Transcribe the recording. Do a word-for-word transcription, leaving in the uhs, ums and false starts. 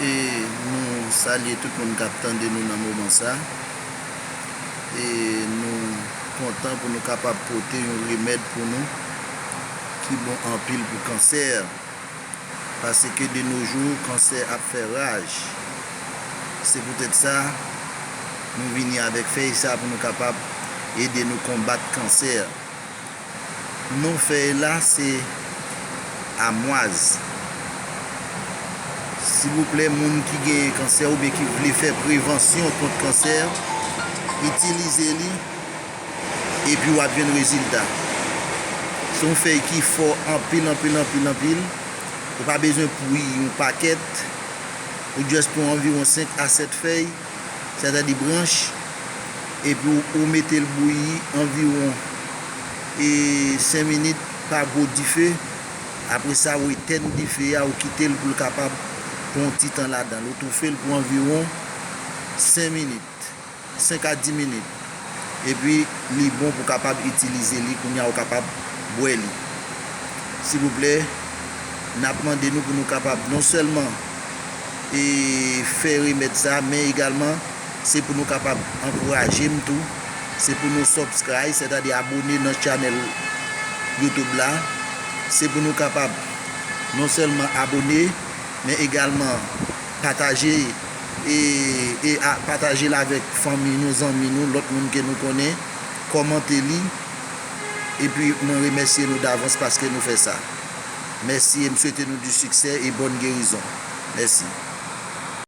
E nou salye tout moun k ap tande nou nan moman sa. E nou kontan pou nou kapab pote yon remèd pou nou ki bon anpil pou kansè. Paske de nos jours, kansè ap fè raj. Se poutèt sa, nou vini avèk fèy sa pou nou kapab ede nou konbat kansè. Non fèy la se amwaz. Silvouplè, moun ki genyen kansè oubyen ki vle fè prevansyon kont kansè, itilize li epi w ap jwenn rezilta. Se yon fèy ki fò anpil, anpil, anpil, anpil. Ou pa bezwen bouyi yon pakèt. Ou just pran anviwon senk a sèt fèy, sètadi branch, epi w, ou mete l bouyi anviwon e senk minit pa gwo dife. Apre sa, ou etèn dife a, ou kite l pou l kapab pran yon ti tan ladan l. Ou toufe l pou anviwon senk minit, senk a dis minit. Epi, li bon pou kapab itilize li, kounye a ou kapab bwè li. Silvouplè, n ap mande nou pou nou kapab non sèlman e fè remèd sa, men egalman se pou nou kapab ankouraje m tou. Se pou nou subscribe, sètadi abone nan channel YouTube la. Se pou nou kapab non sèlman abone, men egalman pataje e, e a, pataje l avèk fanmi nou, zanmi nou, lòt moun ke nou konnen, kòmante li. Epi mwen remèsye nou davans paske nou fè sa. Mèsi e m swete nou di siksè e bòn gerizon. Mèsi.